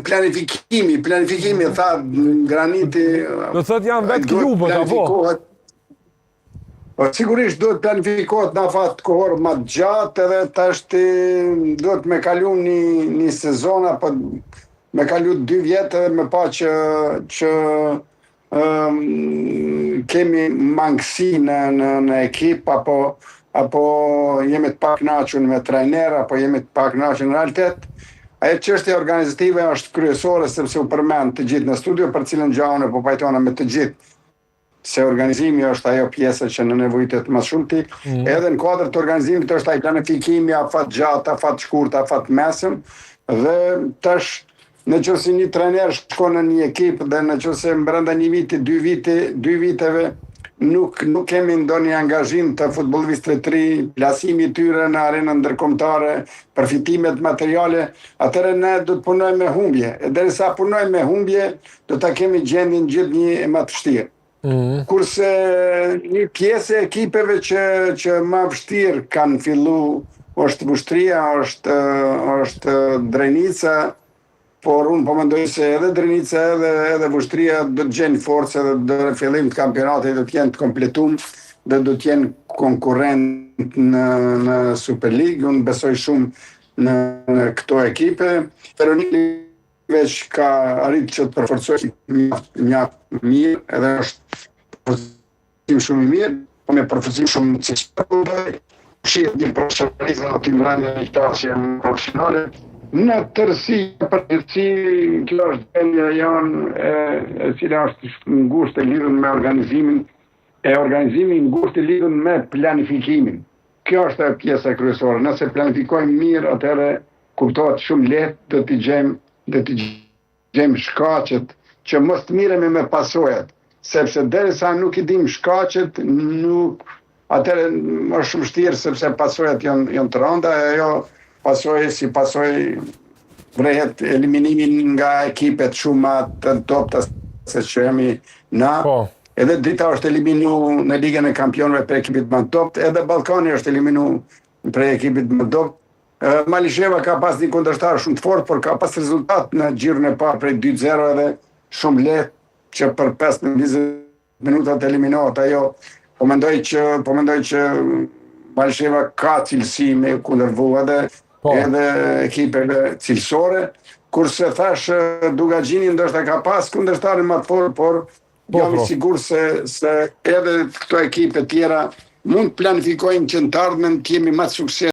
Planifikimi, planifikimi, tha Graniti... Do të thotë janë vetë klubet, apo? Po, sigurisht duhet planifikohet në afat kohor më të gjatë edhe tashti duhet me kalu një, një sezon apo me kalu dy vjet edhe me pa që, që um, kemi mangësi në, në, në ekip apo apo jemi të pakënaqur me trajner apo jemi të pakënaqur në realitet. Ajo çështja organizative është kryesore sepse u përmend të gjithë në studio për cilën gjë unë po pajtona me të gjithë se organizimi është ajo pjesa që në nevojitet më shumti. Mm. Edhe në kuadër të organizimit është ai planifikimi afat gjatë, afat shkurt, afat mesëm dhe tash në qoftë se një trajner shkon në një ekip dhe në qoftë se brenda një viti, dy vite, dy viteve nuk nuk kemi ndonjë angazhim të futbollistëve të ri, plasimi i tyre në arenën ndërkombëtare, përfitimet materiale, atëherë ne do të punojmë me humbje. E derisa punojmë me humbje, do ta kemi gjendjen gjithnjë e më të vështirë. Mm -hmm. Kurse një pjesë e ekipeve që që më vështirë kanë fillu është Vushtrria, është është Drenica, por unë po mendoj se edhe Drenica edhe edhe Vushtrria do të gjejnë forcë edhe do në fillim të kampionatit do të jenë të kompletum dhe do të jenë konkurrent në në Superligë. Unë besoj shumë në, në këto ekipe. Feronikeli veç ka arrit që të përforcojë mjaft mjaft mirë, edhe është përforcim shumë i mirë, po me përforcim shumë cilësor, shihet një profesionalizëm aty mbrenda një qasje profesionale. Në tërësi, në përgjithësi, kjo është gjendja jonë e, e cila është ngushtë e lidhur me organizimin, e organizimi ngushtë i lidhur me planifikimin. Kjo është ajo pjesa kryesore. Nëse planifikojmë mirë, atëherë kuptohet shumë lehtë do t'i gjejmë do t'i gjejmë shkaqet që mos të miremi me pasojat, sepse derisa nuk i dimë shkaqet, nuk atëherë është shumë vështirë sepse pasojat janë janë të rënda e ajo pasojë si pasojë vrehet eliminimin nga ekipet shumë më të dobëta se që jemi na. Po. Edhe Drita është eliminu në Ligën e Kampionëve prej ekipit më të dobët, edhe Ballkani është eliminu prej ekipit më të dobët. Malisheva ka pas një kundërshtar shumë të fortë, por ka pas rezultat në xhiron e parë prej 2-0 edhe shumë lehtë që për 15-20 minuta të eliminohet ajo. Po mendoj që po mendoj që Malisheva ka cilësi me kundërvu edhe po. edhe ekipeve cilësore, kurse thash Dukagjini ndoshta ka pas kundërshtarin më të fortë, por po, jam i po. sigurt se se edhe këto ekipe tjera mund të planifikojnë që në të ardhmen të jemi më të suksesshëm.